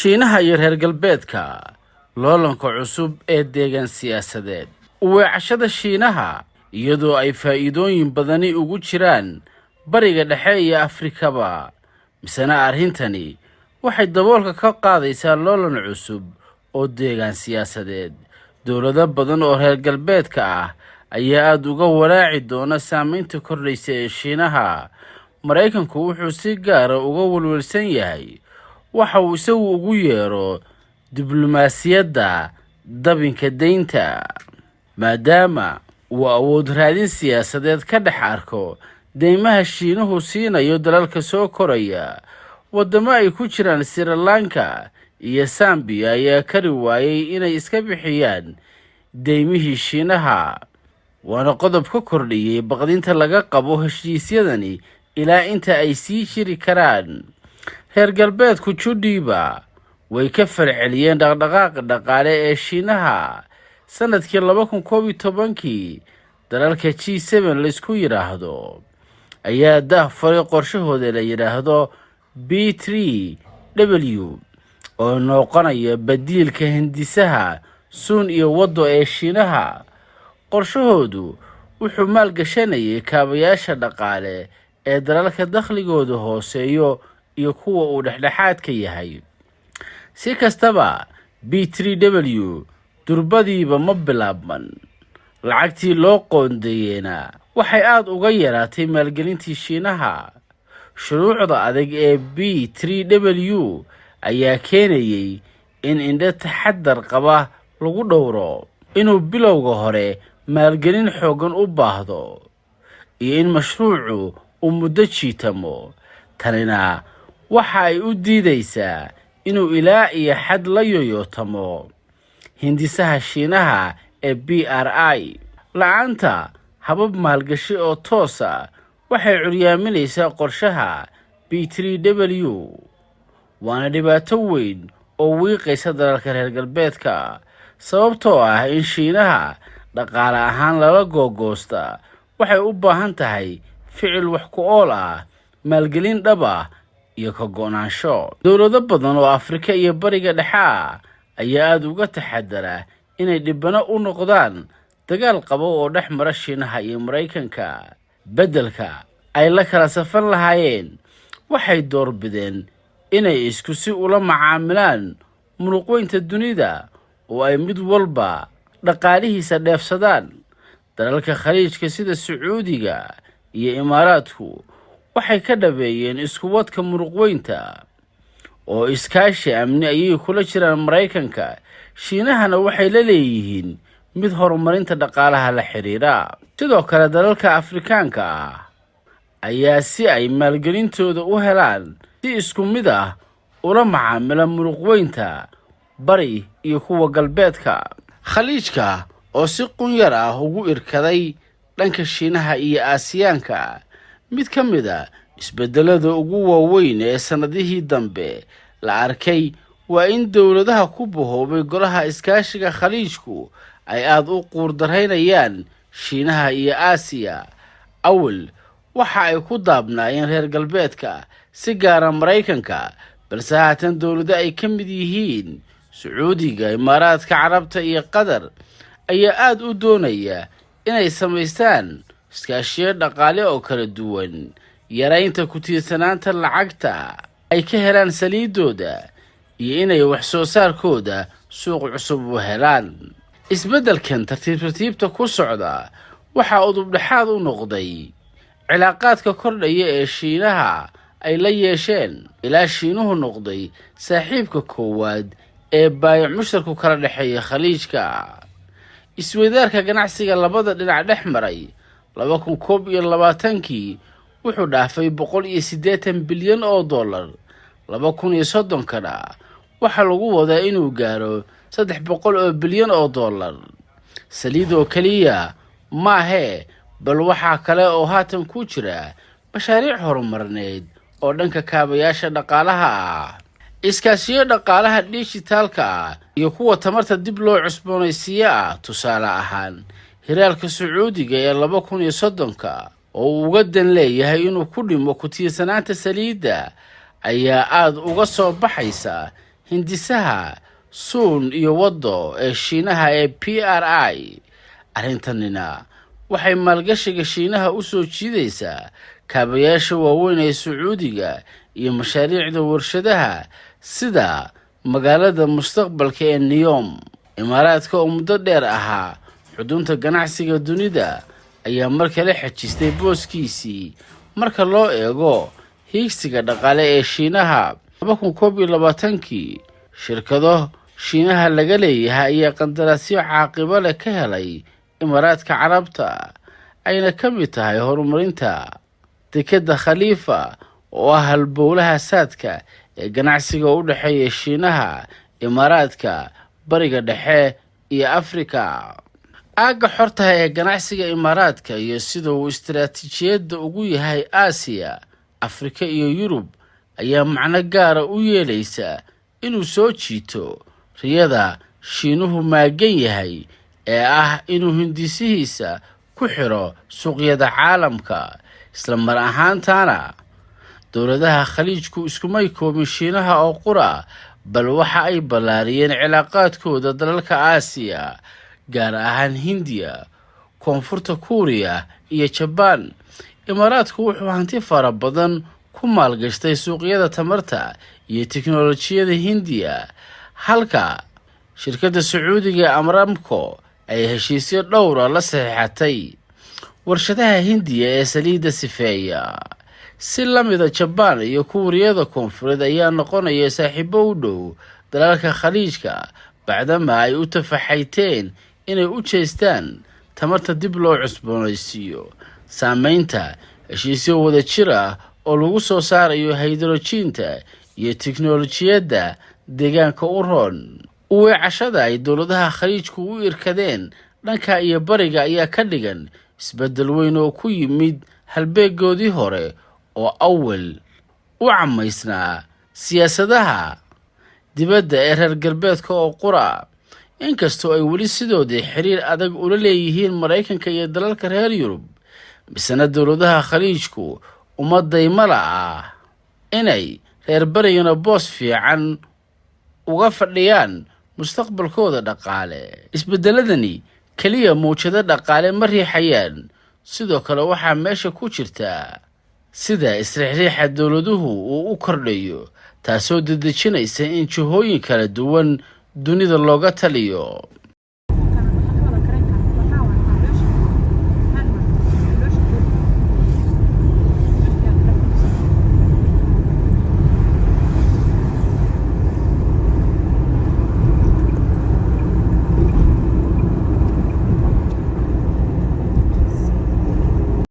Shiinaha iyo reer Galbeedka, loolanka cusub ee deegaan siyaasadeed. Uweecashada Shiinaha, iyadoo ay faa'iidooyin badani ugu jiraan Bariga Dhexe iyo Afrikaba, misena arrintani waxay daboolka ka qaadaysaa loolan cusub oo deegaan siyaasadeed. Dowlado badan oo reer Galbeedka ah ayaa aada uga walaaci doona saameynta kordhaysa ee Shiinaha. Maraykanku wuxuu si gaara uga welwelsan yahay waxa uu isagu ugu yeero diblomaasiyadda dabinka deynta, maadaama uu awood raadin siyaasadeed ka dhex arko deymaha Shiinuhu siinayo dalalka soo koraya. Waddamo ay ku jiraan Sri Lanka iyo Sambiya ayaa kari waayay inay iska bixiyaan deymihii Shiinaha, waana qodob ka kordhiyey baqdinta laga qabo heshiisyadani ilaa inta ay sii jiri karaan. Reer Galbeedku judhiiba way ka falceliyeen dhaqdhaqaaqa dhaqaale ee Shiinaha. Sanadkii 2011-kii, dalalka G7 laysku yidhaahdo ayaa daah furay qorshahooda la yidhaahdo B3W, oo noqonaya badiilka hindisaha Suun iyo Waddo ee Shiinaha. Qorshahoodu wuxuu maalgashanayay kaabayaasha dhaqaale ee dalalka dakhligoodu hooseeyo iyo kuwa uu dhexdhexaadka yahay. Si kastaba, B3W durbadiiba ma bilaabman, lacagtii loo qoondeeyeyna waxay aada uga yaraatay maalgelintii Shiinaha. Shuruucda adag ee B3W ayaa keenayay in indho taxadar qaba lagu dhowro, inuu bilowga hore maalgelin xooggan u baahdo iyo in mashruucu uu muddo jiitamo. Tanina waxa ay u diidaysaa inuu ilaa iyo xad la yoyootamo hindisaha Shiinaha ee BRI. La-aanta habab maalgashi oo toosa waxay curyaaminaysaa qorshaha B3W, waana dhibaato weyn oo wiiqaysa dalalka reer Galbeedka, sababtoo ah in Shiinaha dhaqaale ahaan lala googoosta waxay u baahan tahay ficil wax ku ool ah, maalgelin dhab ah iyo ka go-naansho. Dowlado badan oo Afrika iyo Bariga Dhexe ah ayaa aada uga taxadara inay dhibano u noqdaan dagaal qabo oo dhex mara Shiinaha iyo Maraykanka. Beddelka ay la kala safan lahaayeen, waxay doorbideen inay isku si ula macaamilaan muruqweynta dunida oo ay mid walba dhaqaalihiisa dheefsadaan. Dalalka Khaliijka sida Sacuudiga iyo Imaaraadku waxay ka dhabeeyeen iskuwadka muruqweynta oo iskaashi amni ayay kula jiraan Maraykanka. Shiinahana waxay la leeyihiin mid horumarinta dhaqaalaha la xidhiidha. Sidoo kale, dalalka Afrikaanka ah ayaa, si ay maalgelintooda u helaan, si isku mid ah ula macaamila muruqweynta bari iyo kuwa galbeedka. Khaliijka oo si qunyar ah ugu irkaday dhanka Shiinaha iyo Aasiyaanka. Mid ka mid a isbedelada ugu waaweyn ee sannadihii dambe la arkay waa in dowladaha ku bahoobay Golaha Iskaashiga Khaliijku ay aada u quurdaraynayaan Shiinaha iyo Aasiya. Awal waxa ay ku daabnaayeen reer Galbeedka, si gaara Maraykanka, balse haatan dowlado ay ka mid yihiin Sacuudiga, Imaaraadka Carabta iyo Qatar ayaa aada u doonaya inay samaystaan iskaashiyo dhaqaale oo kala duwan, yaraynta ku tiirsanaanta lacagta ay ka helaan saliidooda iyo inay wax soo saarkooda suuq cusub u helaan. Isbeddelkan tartiib tartiibta ku socda waxaa udubdhexaad u noqday cilaaqaadka kordhaya ee Shiinaha ay la yeesheen, ilaa Shiinuhu noqday saaxiibka koowaad ee baayac mushtarku kala dhexeeya Khaliijka. Isweydaarka ganacsiga labada dhinac dhex maray 2021-kii wuxuu dhaafay 180 bilyan oo dollar. 2030-kana waxaa lagu wadaa inuu gaaro 300 oo bilyan oo dollar. Saliid oo keliya maahee, bal waxaa kale oo haatan ku jira mashaariic horumarineed oo dhanka kaabayaasha dhaqaalaha ah, iskaashiyo dhaqaalaha dhijitaalka ah iyo kuwa tamarta dib loo cusboonaysiiye ah. Tusaale ahaan, hiraalka Sacuudiga ee 2030-ka oo uu uga dan leeyahay inuu ku dhimo ku tiirsanaanta saliidda ayaa aada uga soo baxaysa. Hindisaha Suun iyo Waddo ee Shiinaha ee BRI. Arrintanina waxay maalgashiga Shiinaha u soo jiidaysaa kaabayaasha waaweyn ee Sacuudiga iyo mashaariicda warshadaha, sida magaalada mustaqbalka ee Niyom. Imaaraadka oo muddo dheer ahaa xudunta ganacsiga dunida ayaa mar kale xejistay booskiisii marka loo eego hiigsiga dhaqaale ee Shiinaha. 2021-kii, shirkado Shiinaha laga leeyahay ayaa qandaraasyo caaqibo leh ka helay Imaaraadka Carabta, ayna ka mid tahay horumarinta dekadda Khaliifa oo ah halbowlaha saadka ee ganacsiga u dhexeeya Shiinaha, Imaaraadka, Bariga Dhexe iyo Afrika. Aagga xortaha ee ganacsiga Imaaraadka iyo sida uu istaraatiijiyadda ugu yahay Aasiya, Afrika iyo Yurub ayaa macno gaara u yeelaysa inuu soo jiito riyada Shiinuhu maagan yahay ee ah inuu hindisihiisa ku xiro suuqyada caalamka. Isla mar ahaantaana, dowladaha Khaliijku iskumay koobin Shiinaha oo qura, bal waxa ay ballaariyeen cilaaqaadkooda dalalka Aasiya, gaar ahaan Hindiya, Koonfurta Kuuriya iyo Jabaan. Imaaraadku wuxuu hanti fara badan ku maalgashtay suuqyada tamarta iyo tiknolojiyada Hindiya, halka shirkadda Sacuudiga ee Aramco ay heshiisyo dhowra la saxiixatay warshadaha Hindiya ee saliidda sifeeya. Si la mida, Jabaan iyo Kuuriyada Koonfureed ayaa noqonaya saaxiibo u dhow dalalka Khaliijka, bacdama ay u tafaxayteen inay u jeestaan tamarta dib loo cusboonaysiiyo. Saameynta heshiisyo wadajir ah oo lagu soo saarayo haydrojiinta iyo tiknolojiyadda deegaanka u roon. Uweecashada ay dowladaha Khaliijku u irkadeen dhanka iyo bariga ayaa ka dhigan isbeddel weyn oo ku yimid halbeegoodii hore oo awal u camaysnaa siyaasadaha dibadda ee reer galbeedka oo qura. Inkastoo ay weli sidoodii xiriir adag ula leeyihiin Maraykanka iyo dalalka reer Yurub, misena dowladaha Khaliijku uma daymala ah inay reer barigana boos fiican uga fadhiyaan mustaqbalkooda dhaqaale. Isbeddeladani keliya mawjado dhaqaale ma riixayaan, sidoo kale waxaa meesha ku jirta sida isriixriixa dowladuhu uu u kordhayo, taasoo dedejinaysa in jihooyin kala duwan dunida looga taliyo.